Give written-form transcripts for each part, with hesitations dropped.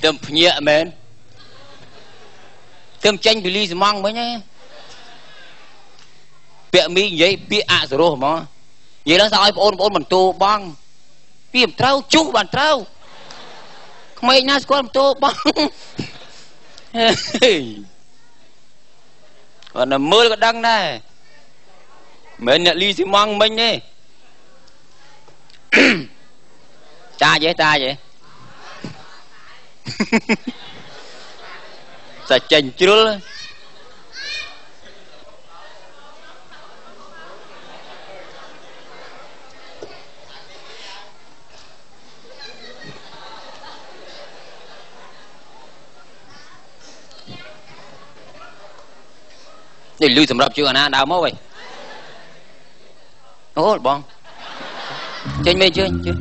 ទៅភ្ញាក់មែនទៅចេញពីលីស្មង់វិញហ៎ពាក្យមីនិយាយពាក្យអសរោះហ្មងនិយាយឡើងសោះឲ្យបងប្អូនបន្ទោបងពីមិនត្រូវជុះបានត្រូវក្មេងណាស្គាល់បន្ទោបងគាត់នៅមើលក៏ដឹងដែរមិនអ្នកលីស៊ីម៉ងមិញទេតាយទេតាយទេសាច់ចេញជ្រុលនេះលឺសម្រាប់ជើងអាណាដើមមកវិញអូបងចេញមេជើងជើង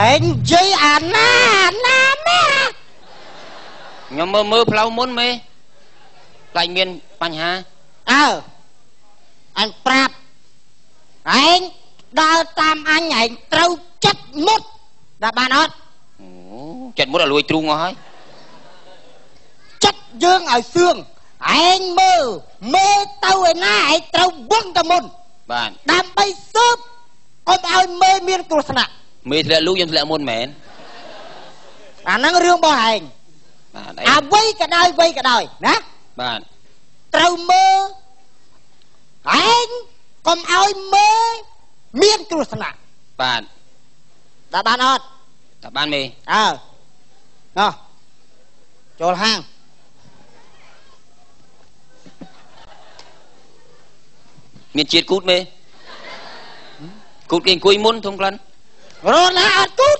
ឯងនិយាយអាណាអាណាម៉ែខ្ញុំមើលមើលផ្លូវមុនមេខ្លាចមានបញ្ហាអើអញប្រាប់ឯងដើរតាមអញឯងត្រូវចិត្តមុតដល់បានអត់អូចិត្តមុតឲ្យលួយទ្រូងអស់ហើយចិត្តយើងឲ្យសឿងឯងមើលមើលទៅឯណាឯងត្រូវវឹងទៅមុនបាទដើម្បីស៊ើបកុំឲ្យមេមានគ្រោះថ្នាក់មេធ្លាក់លូខ្ញុំធ្លាក់មុនមែនអាហ្នឹងរឿងរបស់ឯងបាទអ្វីក៏ដោយអ្វីក៏ដោយណាបាទត្រូវមើលឯងកុំឲ្យមេមានគ្រោះថ្នាក់បាទដល់បានអត់ដល់បានមេអើណោះចូលហាងមានជាតិគូតមេគូតគេអង្គុយមុនធំក្លិនរណាអត់គូត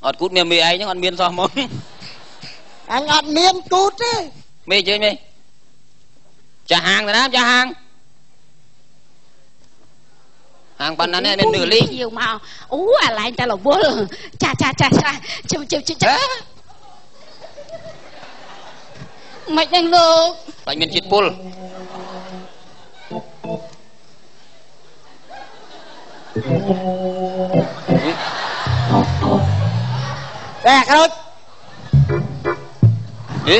អត់គូតមានមេឯងហ្នឹងអត់មានសោះហ្មងអញអត់មានគូតទេមេជើញមេចាស់ហាងទៅណាចាស់ហាងហាងប៉ុណ្ណានេះមាននឿលីយាវមកអូអាឡែងតែរវល់ចាចាចាចាជុំជុំជុំមិនដឹងលោកបាញ់មានជាតិពុលតែក្រូចហេ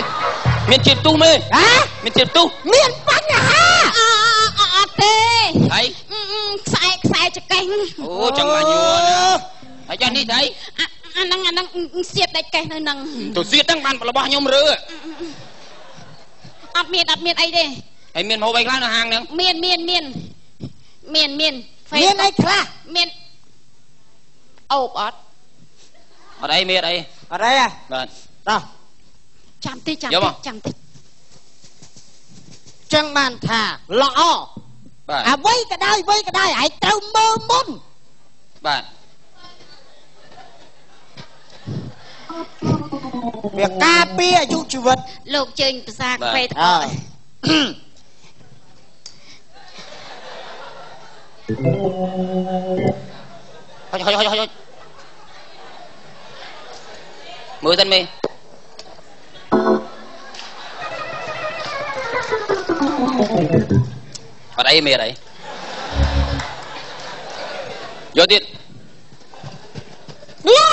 មានជាតិទុះមេហ៎មានជាតិទុះមានបញ្ហាអត់ទេហើយខ្សែខ្សែចកេះអូចង់មកយួរណាហើយចានេះស្អីអាហ្នឹងអាហ្នឹងសៀតដាច់កេះនៅហ្នឹងទៅសៀតហ្នឹងបានរបស់ខ្ញុំរើអត់មានអត់មានអីទេហើយមានម្ហូបអីខ្លះនៅហាងហ្នឹងមានមានមានមានមានមានអីខ្លះមានអូបអត់អត់អីមានអីអត់អីហ៎បាទតោះចាំតិចចាំតិចចាំតិចចឹងបានថាល្អបាទអ្វីក៏ដោយអ្វីក៏ដោយឯងត្រូវមើលមុនបាទវាការពារអាយុជីវិតលោកជើញភាសាកាហ្វេទឹកហុចហុចហុចហុចមើលសិនមេអត់អីមេអត់អីយកទៀតនេះ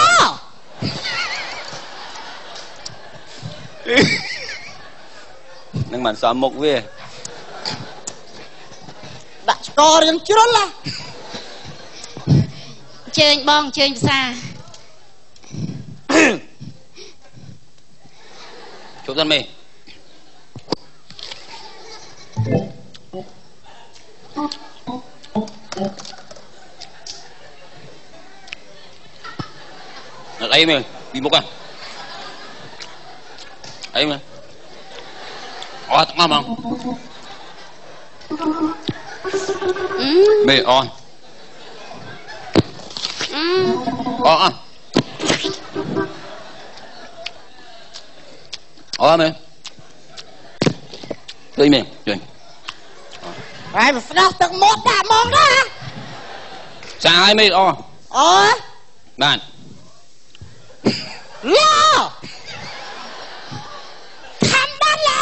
នឹងមិនសមមុខវាដាក់ឆ្កររៀងជ្រុលហ៎ជើញបងជើញភាសាជប់សិនមេអត់អីមេពីមុខហ៎អីមេអត់មកហ្មងមេអត់អត់អត់មេជួយមេជួយ ហើយស្ដោះទឹកមាត់ដាក់ហ្មងណាចាហើយមេអអូបាទល្អខំបានល្អ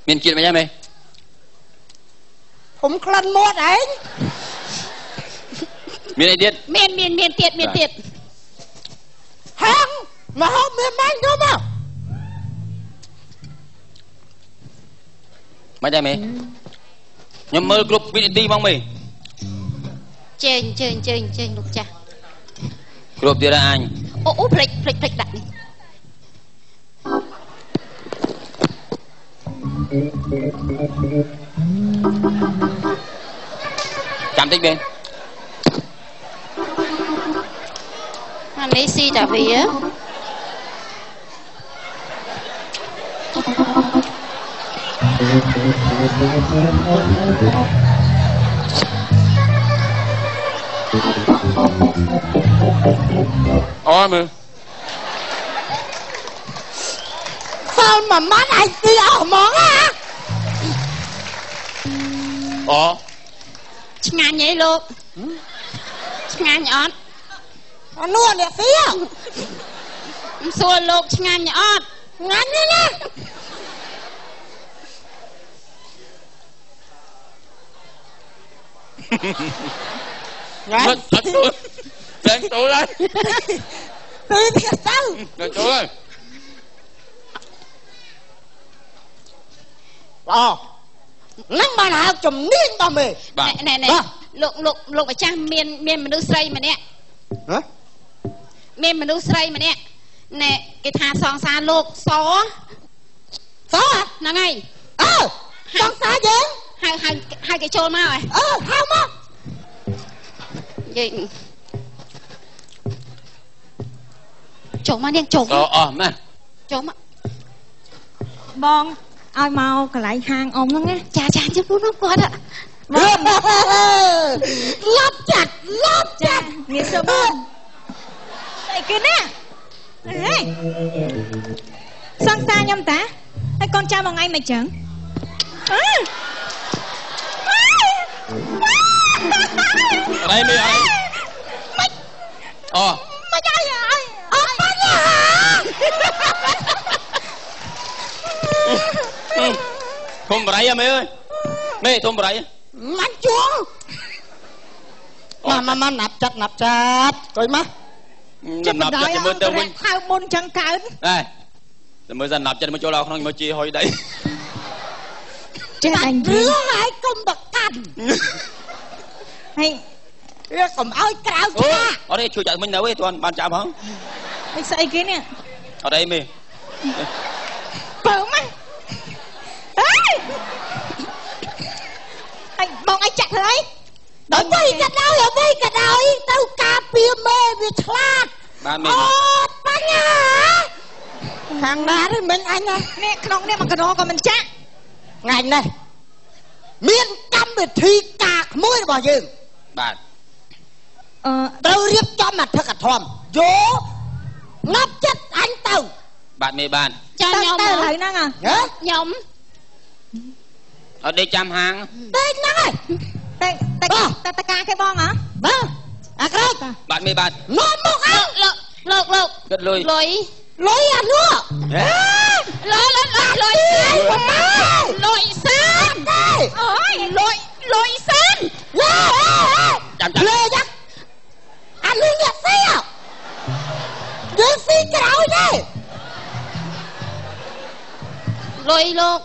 មានជាតិមិនហ៎មេ ធំក្លិនមាត់ឯង មានអីទៀត មានមានមានទៀតមានទៀត ហាងមកហូបមានម៉ាញ់ទៅមក មិនដែរមេខ្ញុំមើលគ្រប់វិនាទីហ្មងមេ ជើងជើងជើងជើងលោកចាស់ គ្រប់ទៀតហើយអញ អូអូភ្លេចភ្លេចភ្លេចដាក់នេះ ចាំតិចមេ អានេះស៊ីតាវា អូមើល សល់មួយម៉ាត់ឯងស៊ីអស់ហ្មងហ៎ អូ ឆ្ងាញ់អីលោកឆ្ងាញ់អត់ អានោះអ្នកស៊ី ខ្ញុំសួរលោកឆ្ងាញ់អត់ ឆ្ងាញ់ទេណា ងាញ់ អត់ចូលតែចូលហើយ ទៅទៀតទៅ តែចូលហើយ ល្អហ្នឹងបានហៅជំនាញរបស់មេ បាទ ណែណែលោកលោកលោកម្ចាស់មានមានមនុស្សស្រីម្នាក់ ហ៎ មានមនុស្សស្រីម្នាក់ណែគេថាសង្សារលោកស ស ហ្នឹងហើយ អើសង្សារយើង ហៅហៅហៅគេចូលមកហ៎ អឺហៅមក និយាយចូលមកនាងចូល សអស់ម៉េះ ចូលមក បងឲ្យមកកន្លែងហាងអ៊ំហ្នឹងណា ចាចាជិះនោះគាត់ បង លប់ចាត់លប់ចាត់ ងាយសួរបងស្អីគេណាហេសង្សារខ្ញុំតាហើយកូនចៅមួយថ្ងៃមិនចឹងអឺ អីមេអីអូ មិនអីអី អត់បាញ់ហ่า ធំបរិយមេអើយមេធំបរិយ មិនជួងមកមកមកណាប់ចាត់ណាប់ចាត់កុយមក ណាប់ចិត្តមើលទៅវិញ ថៅមុនចឹងកើត អេតែមើលសិនណាប់ចិត្តមកចូលដល់ក្នុងមើលជីហុយដី ចេះអញ រឿងហើយកុំប្រកាន់ ហើយ វាកុំឲ្យក្រៅ អូ ឆាក អត់ទេជួយចាក់មិញនៅទេទាន់បានចាប់ហង មិនស្អីគេនេះ អត់អីមេ បើមកអេហើយបងឲ្យចាក់ធ្វើអី ដល់វិញក៏ដោយអ្វីក៏ដោយទៅការពារមេវាឆ្លាត បានមេ អត់បញ្ញាខាងណាទេមិញអញណា នេះក្នុងនេះមកកណោក៏មិនចាក់ ថ្ងៃនេះមានកម្មវិធីការក្មួយរបស់យើង បាទ អឺ ត្រូវរៀបចំអធិកធមយកណាប់ចិត្តអញទៅ បាទមេបាន ចាខ្ញុំ ទៅឥឡូវហ្នឹង ហ៎ ខ្ញុំ អត់ដេកចាំហាង ដេកហ្នឹងហើយ តែតែតែតកាគេបងហ៎ បាទអាក្រោច បាទមេបាទ នាំមកអញ លោកលោកលោក គិតលុយ លុយ លុយអានោះ ហេ លុយលុយលុយ ប្រមាណ លុយសាន ទេ អូយលុយលុយសាន លុយ ចាំចាំ លេយ៉ាអានេះអ្នកស៊ីយើងស៊ីក្រោយទេ លុយលោក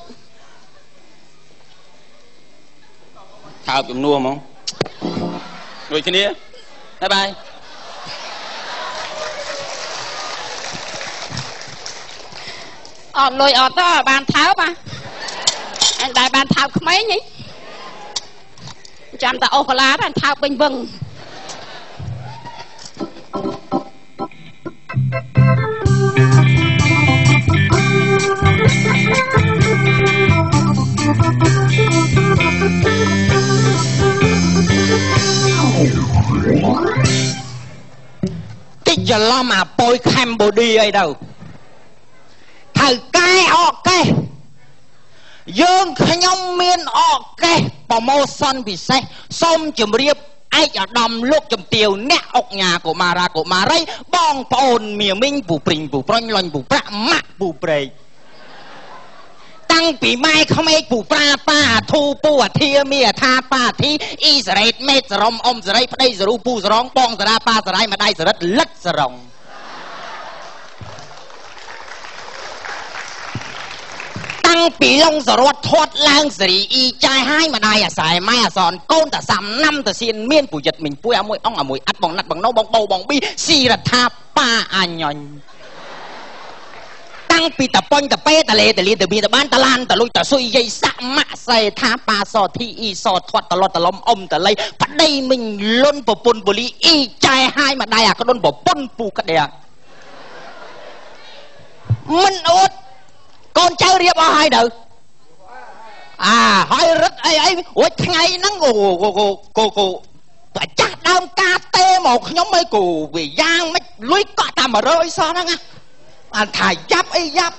ថើបជំនួសហ្មងដូចគ្នាបាយបាយ អត់លុយអត់ទៅបានថើបអញដែរបានថើបក្មេងហីចាំតែអូសកាឡាតែថើបពេញវឹង តិចច្រឡំអាប៉យខេមបូឌីអីទៅថៅកែអកកេះយើងខ្ញុំមានអកកេះប្រម៉ូសិនពិសេសសូមជម្រាបឯកឧត្តមលោកជំទាវអ្នកអុកញ៉ាកុមារាកុមារីបងប្អូនមៀមីងពូព្រីងពូប្រុញលុញពូប្រាក់ម៉ាក់ពូព្រែក តាំងពីម៉ែក្មេកពូប្រាប៉ាអាធូពូអាធាមីអាថាប៉ាអាធីអ៊ីសារ៉េតមេតសរំអ៊ំសេរីប្តីសរូពូសរងបងសារ៉ាប៉ាសារ៉ៃម្ដាយសរិទ្ធលិតសរងតាំងពីឡុងសរត់ធាត់ឡើងសេរីអ៊ីចាយហើយម្ដាយអាសែម៉ែអាសនកូនតាសាំណាំតាសៀនមានពូយិតមីងពួយអាមួយអងអាមួយអាត់បងណាត់បងណៅបងបោបងប៊ីស៊ីរដ្ឋាប៉ាអញញតាំងពីតប៉ុញតពេតលេតលៀនតបៀតបានតឡានតលុយតសុយយាយសម៉ាក់សេថាប៉ាសធីអ៊ីសធាត់តលត់តលំអ៊ំតលៃប្តីមីងលុនប្រពន្ធបូលីអ៊ីចែហើយម្ដាយអាក្ដុនប្រពន្ធពូក្តាមិនអត់កូនចៅរៀបអស់ហើយទៅអាហើយរឹកអីអីរួចថ្ងៃហ្នឹងគូគូគូគូអាចាស់ដើមការទេមកខ្ញុំអីគូវាយ៉ាងមិនលុយកក់តែ100សោះហ្នឹងណាអានថាយ៉ាប់អីយ៉ាប់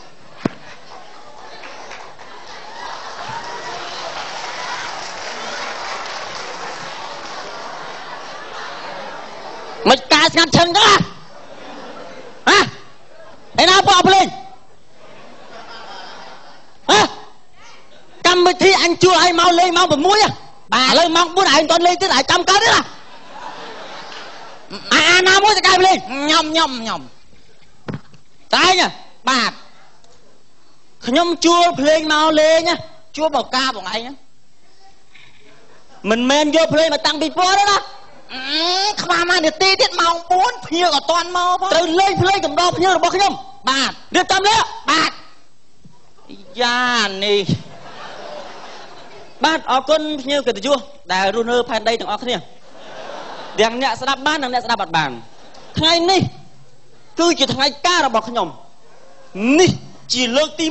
មិនការស្ងាត់ឈឹងទៅហ៎ឯណាបងភ្លេងហ៎កម្មវិធីអញជួលឲ្យមកលេងម៉ោង6បាទឥឡូវម៉ោង4ឯងមិនទាន់លេងទៀតឯងចាំកើតទេណាអាណាមួយតកែភ្លេងញ៉ំញ៉ំញ៉ំតែឯងបាទខ្ញុំជួលភ្លេងមកលេងជួលបកាបងឯងមិនមែនយកភ្លេងមកតាំងពីពណ៌ទេណាខ្វះមួយនាទីទៀតម៉ោង4ភ្ញៀវក៏តាន់មកផងត្រូវលេងភ្លេងកំដរភ្ញៀវរបស់ខ្ញុំបាទរៀបចំលេបាទយ៉ានេះបាទអរគុណភ្ញៀវកិត្តិយសដែលរស់នៅផែនដីទាំងអស់គ្នាទាំងអ្នកស្ដាប់បាននិងអ្នកស្ដាប់អត់បានថ្ងៃនេះគឺជាថ្ងៃការរបស់ខ្ញុំនេះជាលើកទី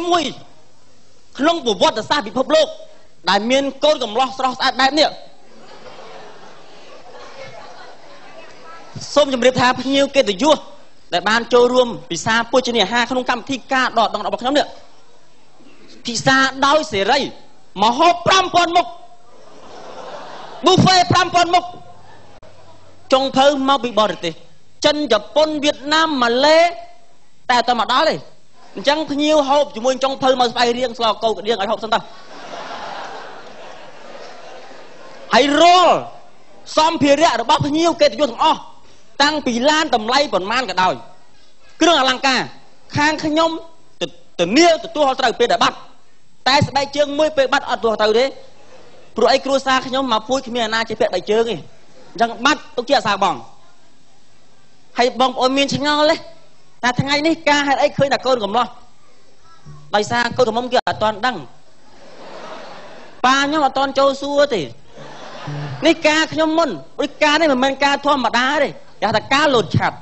1ក្នុងប្រវត្តិសាស្ត្រពិភពលោកដែលមានកូនកំឡោះស្រស់ស្អាតបែបនេះសូមជម្រាបថាភ្ញៀវកិត្តិយសដែលបានចូលរួមពិសាពុជនីអាហារក្នុងកម្មវិធីការដកដងរបស់ខ្ញុំនេះពិសាដោយសេរីមហូប5000មុខប៊ូហ្វេ5000មុខចុងភៅមកពីបរទេសចិនជប៉ុនវៀតណាមម៉ាឡេតែអត់មកដល់ទេអញ្ចឹងភ្ញៀវហូបជាមួយចុងភៅមកស្បៃរៀងស្លកោកដៀងឲ្យហូបសិនទៅហើយរាល់សម្ភារៈរបស់ភ្ញៀវកិត្តិយសទាំងអស់តាំងពីឡានតម្លៃប៉ុន្មានក៏ដោយគ្រឿងអលង្ការខាងខ្ញុំធានាទទួលខុសត្រូវពេលដែលបាត់តែស្បែកជើងមួយពេលបាត់អត់ទទួលខុសត្រូវទេព្រោះអីគ្រួសារខ្ញុំមកពួយគ្មានអាណាជាពាក់ស្បែកជើងទេអញ្ចឹងបាត់ទុកជាអាសាបងហើយបងប្អូនមានឆ្ងល់ទេតែថ្ងៃនេះការហេតុអីឃើញតែកូនកំឡោះដោយសារកូនកំមុំគេអត់ទាន់ដឹងប៉ាខ្ញុំអត់ទាន់ចូលសួរទេនេះការខ្ញុំមុនដូចការនេះមិនមែនការធម្មតាទេគេថាការលោតឆាត់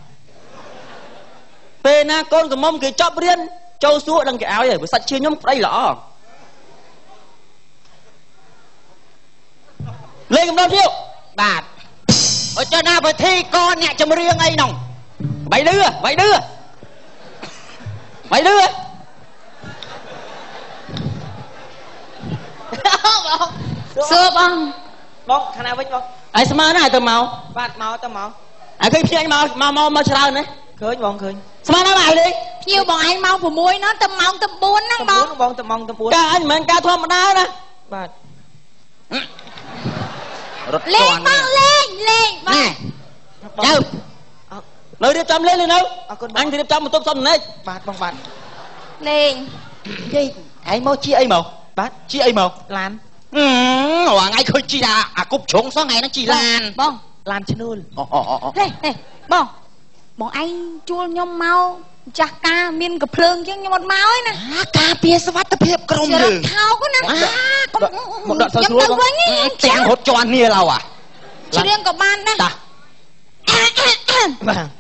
ពេលណាកូនកំមុំគេចប់រៀនចូលសួរដឹងគេឲ្យហើយព្រោះសាច់ឈាមខ្ញុំប្តីល្អលេងកំដរទៀតបាទអត់ចុះណាពិធីកអ្នកចម្រៀងអីនោះបីលឺបីលឺបីលឺបងសួរបងបងខាងណាវិញបងឯងស្មើណាស់ទៅមកបាទមកទៅមកឯងឃើញភ្ញៀវមកមកមកច្រើនណាឃើញបងឃើញស្មើណាស់បងលេងភ្ញៀវបងឯងម៉ោង6នោះទៅម៉ោងទៅ4ហ្នឹងបងបងទៅម៉ោងទៅ4ការអញមិនមែនការធម្មតាណាបាទរត់លេងបងលេងលេងបងចៅនៅរៀបចំលេងនៅអញរៀបចំបន្ទប់សំណេកបាទបងបាទលេងនិយាយឯងមកជាអីមកបាទជាអីមកឡានរាល់ថ្ងៃឃើញជីអាគប់ជ្រុងសោះថ្ងៃហ្នឹងជីឡានបងឡានឈ្នួលហេហេបងបងឯងជួលខ្ញុំមកចាស់ការមានកំភ្លើងអញ្ចឹងខ្ញុំអត់មកឯណាការពារសុវត្ថិភាពក្រុមយើងថោកណាមកដាក់សស្រួលបងទាំងរត់ជាន់គ្នាឡៅអាច្រៀងក៏បានដែរតាបាទ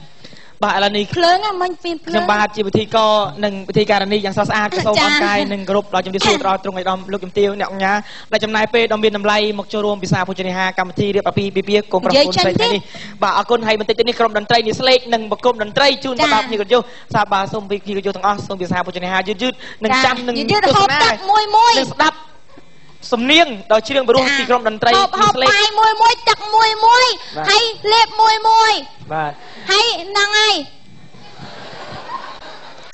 បាទឥឡូវនេះភ្លើងមិញពីភ្លើងខ្ញុំបាទជាពិធីករនិងពិធីការនីយ៉ាងស្រស់ស្អាតក៏សូមអរកាយនិងគោរពដល់ជំរាបសួរដល់ទ្រង់ឯកឧត្តមលោកជំទាវអ្នកអង្គការដែលចំណាយពេលដ៏មានតម្លៃមកចូលរួមពិសាភោជនាហារកម្មវិធីរៀបអាពាហ៍ពិពាហ៍កុំប្រពន្ធស្រីថ្ងៃនេះបាទអរគុណហើយបន្តិចទៀតនេះក្រុមតន្ត្រីនេះស្លេកនិងប្រគំតន្ត្រីជូនដល់ភ្ញៀវកិត្តិយសសាបាទសូមពីភ្ញៀវកិត្តិយសទាំងអស់សូមពិសាភោជនាហារយឺតយឺតនិងចាំនិងយឺតហូបទឹកមួយមួយនិងស្ដាប់សំនៀងដល់ច្រៀងបរោះពីក្រុមតន្ត្រីហូបបាយមួយមួយទឹកមួយមួយហើយលេបមួយមួយបាទហើយហ្នឹងហើយ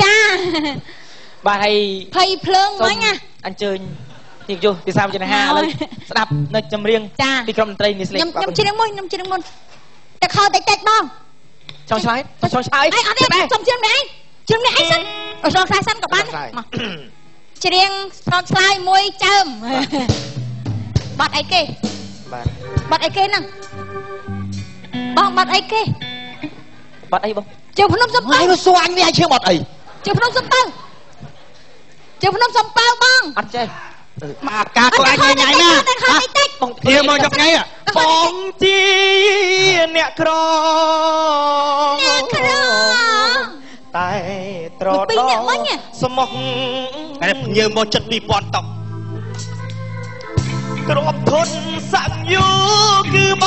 ចាបាទហើយភ័យភ្លើងមិញណា អញ្ជើញទីយុពិសាវិជ្ជាហាឥឡូវស្ដាប់នៅចម្រៀងពីក្រុមតន្ត្រីនេះស្លេក ខ្ញុំច្រៀងមួយខ្ញុំច្រៀងមុនតែខោតិចតិចបង ចង់ឆ្លើយចង់ឆ្លើយ អីអត់ទេសុំច្រៀងនេះឯងច្រៀងនេះឯងសិនស្រងខ្លាសិនក៏បានមកច្រៀងស្រងឆ្លើយមួយចើមបាត់អីគេបាទបាត់អីគេហ្នឹងបងបាត់អីគេបាត់អីបងជើងភ្នំសំពៅ ឯងសួរអញនេះឯងឈៀងបាត់អី ជើងភ្នំសំពៅជើងភ្នំសំពៅបង អត់ចេះ មកការគាត់អញញ៉ៃណា បង គ្នាមកយកថ្ងៃ បងជាអ្នកក្រ អ្នកក្រ តែត្រដស្មោះ តែភ្ញៀវមកចិត្ត2000តុក ទ្របធនសង្យូគឺប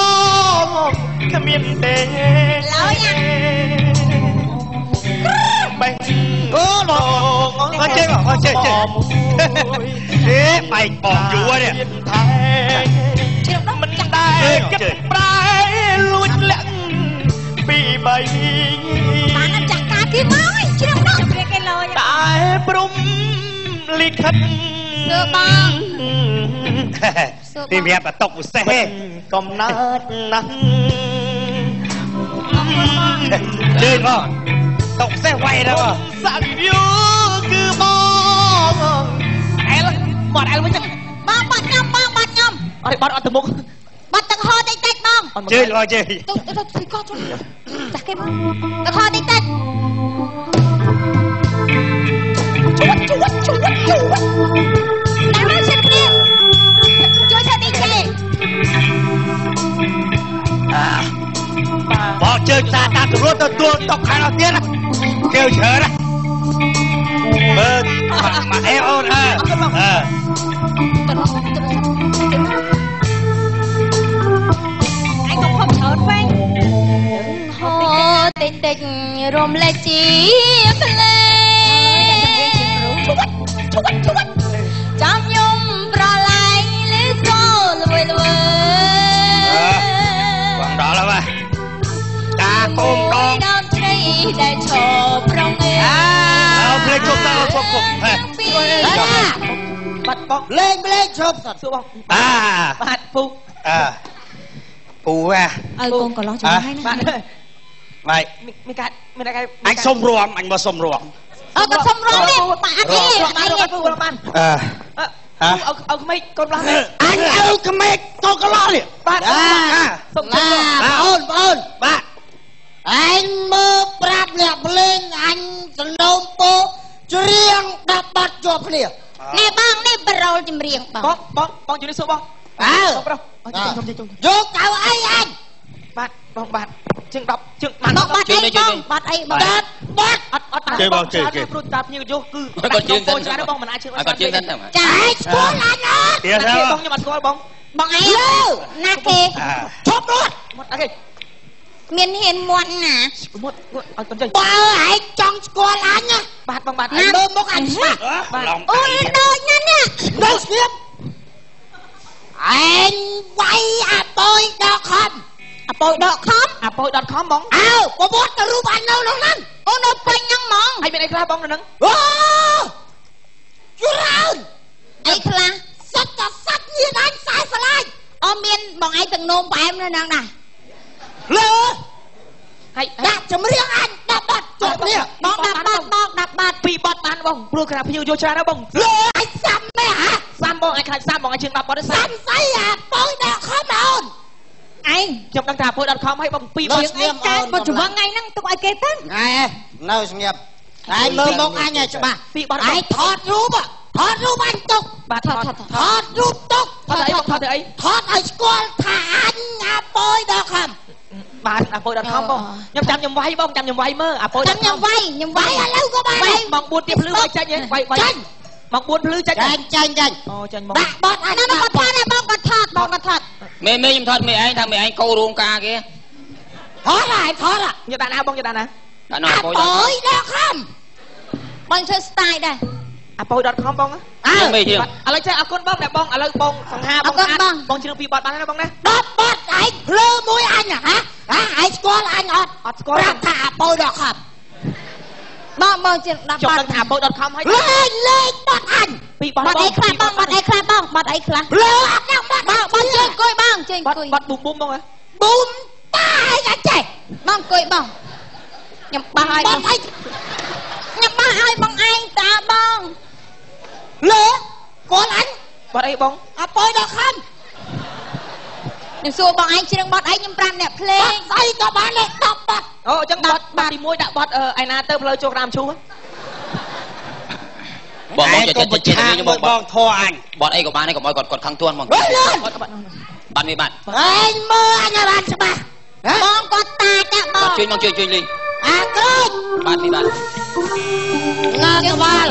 ងគ្មានទេ ឡើយ បេះ អូលោកអត់ចេះអត់ចេះចេះអេបែកបងយូរនេះ មិនដែរគិតប្រែលួចលាក់ពីបី បានចាស់ការគេមកជ្រឹងដល់គេគេលយ តែព្រំលិខិត សួរបង ពីប្រាប់តុកពិសេស កំណើតណាស់ ជឿបងតុកពិសេសវាយដល់បង សង្យូគឺបងអែលបាត់អែលវិញ បងបាត់ខ្ញុំបងបាត់ខ្ញុំ អត់បាត់អត់ទៅមុខ បាត់ទឹកហោតិចតិចបង ជឿបងជឿ ទៅទៅទៅកោជួយចាស់គេមកទឹកហោតិចតិចជួតជួតជួតជួតតាមមកសិនគ្នាជួយធ្វើទីចេ អាបងជើងសាតាមស្រួលទៅទួលតុកខាងនោះទៀតគេវច្រើនណាមើលមកអេអូនអើអើ ឯងកុំខំច្រើនពេកហោតិចតិចរំលែកជាភ្លេងជួតជួតជួតចាំយំប្រឡែងលឺសូលួយលួយ បងដល់ហើយបាទតាកុំដង ដើមជ្រៃដែលឈរប្រងអេ អើភ្លេចជប់តើជប់ជប់ហេ បាត់បង លេងលេងជប់សិន សួរបង អា បាទពូ អើពូអា អើកូនកន្លោះជួយឲ្យណា បាទ បាទ មានការមានការ អញសុំរួមអញមកសុំរួម អើគាត់សុំរួមនេះបាទអត់ទេ អត់ទេពូបាន អើ ហ៎ឲ្យក្មេកកូនប្លោះនេះ អញឲ្យក្មេកកូនកន្លោះនេះ បាទសុំជម្រាប អូនបងអូន បាទ អញមើលប្រាប់អ្នកភ្លេងអញសនំពោច្រៀង10បាត់ជាប់គ្នា នេះបងនេះប្រូលចម្រៀងបង បងបងបងជំរាបសួរបង អើ បងប្រុសខ្ញុំជិះ យកកៅអីអញ បាទបងបាទជើង10ជើងបាន បងបាត់អីបងបាត់អីបង បាត់បាត់ អត់អត់ ជើងបងជើងគេ ព្រោះតាភ្ញៀវយោគឺ គាត់ជើងសិន ច្រើនបងមិនអាចជើង គាត់ជើងសិនទៅ ចាឯងស្គាល់អញអត់ ទៀត ទេបងខ្ញុំអត់ស្គាល់បង បងឯងណាគេ ឈប់រត់ មកអីគេ មានហ៊ានមាត់ណា មាត់អត់ចេញ បើឯងចង់ស្គាល់អញណា បាទបងបាទ មើលមុខអញស្មាស់ បាទ អូយដូចណាស់នេះ នៅស្ងៀមឯងវាយអាប៉យដកខំ អាប៉យដកខំ អាប៉យ .com បង អើប្រវត្តិទៅរូបអញនៅក្នុងហ្នឹង អូនៅពេញហ្នឹងហ្មង ហើយមានអីខ្លះបងនៅហ្នឹង អូច្រើន អីខ្លះ សិតតែសាច់ញាតិអញ40ឡាយ អូមានបងឯងទាំងនោមផ្អែមនៅហ្នឹងណា លើ ហើយ ដាក់ចម្រៀងអញ10បាត់ជាប់គ្នា បង10បាត់បង10បាត់ 2បាត់បានបងព្រោះក្រាភ្ញៀវយកច្រើនណាស់បង លើអញសាំមែហ៎ សាំបងអញខ្លាចសាំបងអញជើង10បាត់ទេ សាំស្អីអាប៉យដកខំអូន ឯង ខ្ញុំដឹងថាអាប៉យ .com ហើយបង2បាត់ ស្ងៀមអូនបើច្រវឹងថ្ងៃហ្នឹងទុកឲ្យគេទៅ ណែនៅស្ងៀមឯងមើលមុខអញឲ្យច្បាស់ 2បាត់ ឯងថតរូបថតរូបអញទុក បាទថត ថតរូបទុក ថតអីបងថតអី ថតឲ្យស្គាល់ថាអញអាប៉យដកខំ បាទអាប៉យ .com បងខ្ញុំចាំខ្ញុំវាយបងចាំខ្ញុំវាយមើលអាប៉យ ចាំខ្ញុំវាយខ្ញុំវាយ ឥឡូវក៏បាន បង4ទៀតភ្លឺវាយចាញ់ហ៎វាយវាយ ចាញ់ មក4ភ្លឺចាញ់ ចាញ់ចាញ់ចាញ់ អូចាញ់មក ដាក់បត់អញ ណាគាត់ថតបងគាត់ថតបងគាត់ថត មេមេខ្ញុំថតមេឯងថាមេឯងកោរួមការគេ ថតហើយថត យកដាក់ណាបងយកដាក់ណា ដាក់ណា អា ប៉យ ប៉យដកខំ បងធ្វើ style ដែរ អាប៉យ .com បង អើ មេជាង ឥឡូវចេះអរគុណបងតែបងឥឡូវបងសង្ហាបងបងជ្រឿងពីបត់បានណាបងណា 10បាត់ឯងភ្លើមួយអញហ៎ហ៎ឯងស្គាល់អញអត់ អត់ស្គាល់ ប្រាប់ថាអាប៉យដកខំ បងបងជាង10 ខ្ញុំ បាត់ ដឹងថាអាប៉យ .com ហើយ លេងលេងបាត់អញ ពីបត់ បាត់អីខ្លះបងបាត់អីខ្លះបងបាត់អីខ្លះ លើអត់ដល់បាត់ បងបងជើងអង្គុយបងជើងអង្គុយ បាត់ប៊ុំប៊ុំបងហ៎ ប៊ុំតាឯងអត់ចេះ បងអង្គុយបងខ្ញុំបោះឲ្យ បាត់អី ខ្ញុំបោះឲ្យបងឯងតាបង លើគាត់អញ បាត់អីបង អប៉យដល់ខំ ខ្ញុំសួរបងឯងច្រៀងបត់អីខ្ញុំប្រាប់អ្នកភ្លេង បាត់ស្អីក៏បានដែរ10បាត់ អូអញ្ចឹងបាត់បាត់ទី1ដាក់បាត់ឯណាទៅផ្លូវចូលក្រាមឈូស បងបងចិត្តចិត្តចិត្តខ្ញុំបង បងធေါ်អញ បត់អីក៏បានដែរកុំឲ្យគាត់គាត់ខឹងទួនបង វិញលឿន បាត់បាត់ បាត់មីបាត់ ឯងមើលអញឲ្យបានច្បាស់ បងគាត់តាចាក់បង ជួយមកជួយជួយលី អាក្រូច បាត់មីបាត់ ងើក្បាល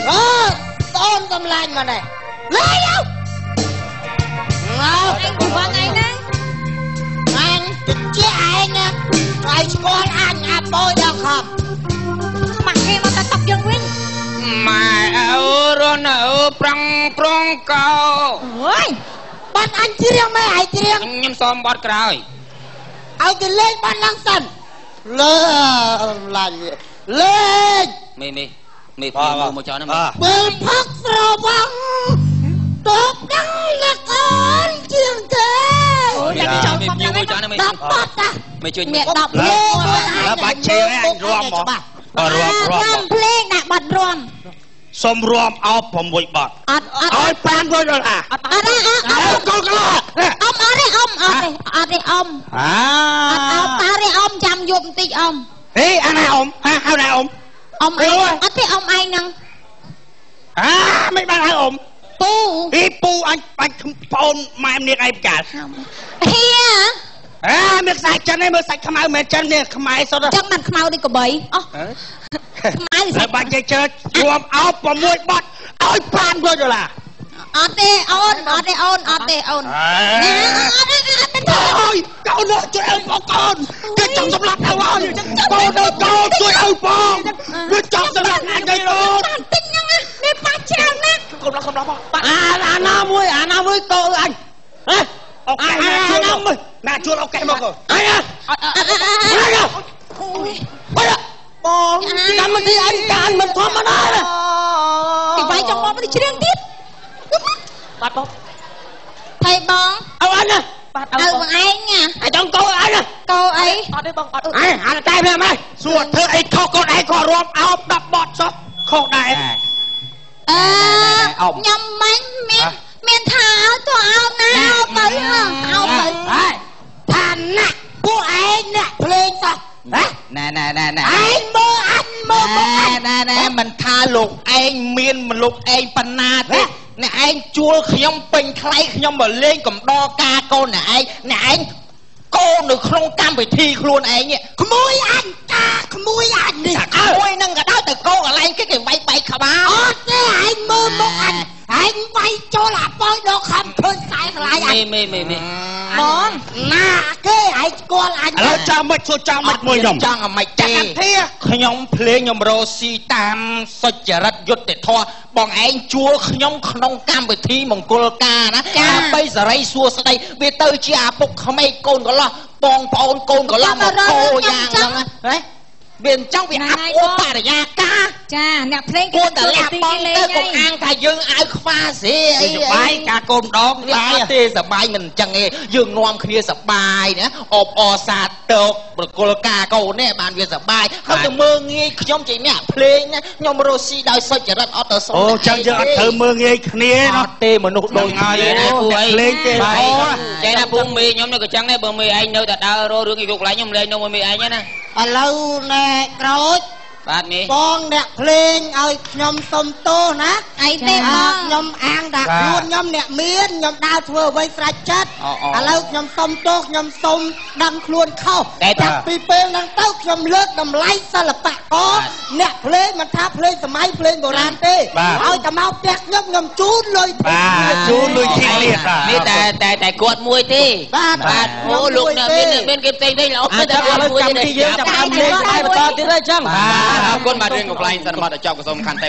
អើអូនកំឡាញ់មកនេះលេងអើងើ អញជីវ៉ាងឯងណា អញតិចឯងណាឯងស្គាល់អញអាប៉យដល់ខំ ខ្មាស់គេមកតែតប់យើងវិញ ម៉ែអើរនអើប្រងប្រងកោ អើយ បាត់អញច្រៀងមែនឯងច្រៀង ខ្ញុំសុំបត់ក្រោយ ឲ្យគេលេងបាត់ឡើងសិនលើឡាញ់លេង មេមេមេភ្លាមមកចោលណាមេ ពេលផឹកស្រវឹងតបដឹងលកអូនជាងគេ អូយតែចោល មេ ខំណាស់ ភ្លាមមកចោលណាមេ 10បាត់ណា មេជួយ មាន10 លេង ឡើបាច់ជើងអញរាំហ្មងអររាំរាំ ភ្លេងដាក់បាត់រាំ សុំរាំអោ6បាត់ អត់អត់ ឲ្យ500ដុល្លារ អត់អត់អត់ អើកូនកន្លោះ អ៊ំអត់ទេអ៊ំអត់ទេអត់ទេអ៊ំ អា អត់អោបតើទេអ៊ំចាំយប់បន្តិចអ៊ំ ហេអាណាអ៊ំហាហៅណាអ៊ំ អ៊ំឯងអត់ទេអ៊ំឯងហ្នឹង អាមិនបានហៅអ៊ំ ពូ អីពូអញបាច់ប្អូនម៉ែម្នាក់ឯងកាល ហៀ អាមានខ្សែចិនឯងមើលសាច់ខ្មៅមិនចិននេះខ្មែរសុទ្ធ ចឹងបានខ្មៅដូចកបីអោះខ្មៅ ហើយបាច់ចេះជើរួមអោប6បាត់ឲ្យ500ដុល្លារ អត់ទេអូនអត់ទេអូនអត់ទេអូនណាអត់ទេអត់ទេ អូយកូនជួយឲ្យបងកូនគេចង់សម្លាប់ទៅហើយកូនកូនជួយឲ្យបងវាចង់សម្លាប់អញទៅអូន បន្តិចហ្នឹងមានប៉ះច្រើនណាស់ កុំឡោះកុំឡោះបងបាត់ អាអាណាមួយអាណាមួយកោអញហ៎ អូខេណាជួលមកណាជួលអូខេមកកូន អញ អត់អត់អត់អូយ បងកម្មវិធីអញកានមិនធម្មតាទេ ទីវាយចង់មកនេះច្រៀងទៀត បាត់បង ថៃបង អើអញណា បាត់ អើ អើ បងឯងណា អញចង់កោអញណា កោអី អត់ទេបងអត់ អញអាតែម្នាក់មក សួរធ្វើអីខុសកូនឯងក៏រាប់អោប10បត់សោះខុសដែរ អឺខ្ញុំមិញមានមានថាឲ្យទៅអោបណាអោបទៅអោបទៅ ហើយឋានៈពួកឯងអ្នកភ្លេងសោះហ៎ ណែណែណែណែ ឯងមើលអញមើលមកអញ ណែណែមិនថាលោកឯងមានលោកឯងប៉ុណ្ណាទេអ្នកឯងជួលខ្ញុំពេញថ្លៃខ្ញុំមកលេងកំដរការកូនអ្នកឯងអ្នកឯងកូននៅក្នុងកម្មវិធីខ្លួនឯងនេះ ក្មួយអញតាក្មួយអញនេះ ក្មួយនឹងក៏ដោយតែកូនកន្លែងគេគេវាយបែកក្បាល អត់ទេឯងមើលមកអញឯងវាយចូលអាប៉យដល់ខំឃើញខ្សែខ្លាយអញ មេមេមេមេ បង ណាគេឯងស្គាល់អញ ឥឡូវចាំមិនសួរចាំមិនមួយខ្ញុំ ចង់ឲ្យមិនទេខ្ញុំភ្លេងខ្ញុំរស់ស៊ីតាមសុចរិតយុត្តិធម៌បងឯងជួលខ្ញុំក្នុងកម្មវិធីមង្គលការណាដើម្បីសេរីសួស្តីវាទៅជាអាពុកក្មេកកូនកន្លោះបងប្អូនកូនកន្លោះមកកោយ៉ាងហ្នឹងណាវាអញ្ចឹងវាអាប់អូបរិយាកាស ចាអ្នកភ្លេង គួរតែលះបង់ទៅកុំអាងថាយើងអាវខ្វះសេអី សបាយការកូនដង វាអត់ទេសបាយមិនអញ្ចឹងទេយើងនាំគ្នាសបាយណាអបអសាទរប្រគល់ការកូននេះបានវាសបាយហើយទៅមើងងាយខ្ញុំជាអ្នកភ្លេងណាខ្ញុំរស់ស៊ីដោយសុចរិតអត់ទៅសុំ អូចឹងយើងអត់ត្រូវមើងងាយគ្នា អត់ទេមនុស្សដូចគ្នា ណាពូអី ភ្លេងទេ អូចេះណាពូមេខ្ញុំនៅក៏ចឹងដែរបើមេឯងនៅតែដើររករឿងឯយកកន្លែងខ្ញុំលេងនៅមួយមេឯងណា ឥឡូវណែក្រូច បាទមេ បងអ្នកភ្លេងឲ្យខ្ញុំសុំទោសណា អីទេបង ខ្ញុំអាងដាក់ខ្លួនខ្ញុំអ្នកមានខ្ញុំដើរធ្វើអ្វីស្រេចចិត្តឥឡូវខ្ញុំសុំទោសខ្ញុំសុំដឹងខ្លួនខុសចាប់ពីពេលហ្នឹងទៅខ្ញុំលើកតម្លៃសិល្បករអ្នកភ្លេងមិនថាភ្លេងសម័យភ្លេងបុរាណទេឲ្យតែមកផ្ទះខ្ញុំខ្ញុំជូនលុយ បាទជូនលុយធីទៀត នេះតែតែតែគាត់មួយទេ បាទ បាទអូលោកអ្នកមានមានគេផ្សេងវិញល្អ តែឥឡូវកម្មវិធីយើងចាប់ដើមលេងសម័យបន្តទៀតហើយចឹង បាទអរគុណបាទរឿងកំប្លែងសន្មតដល់ចប់ក៏សូមខន្តី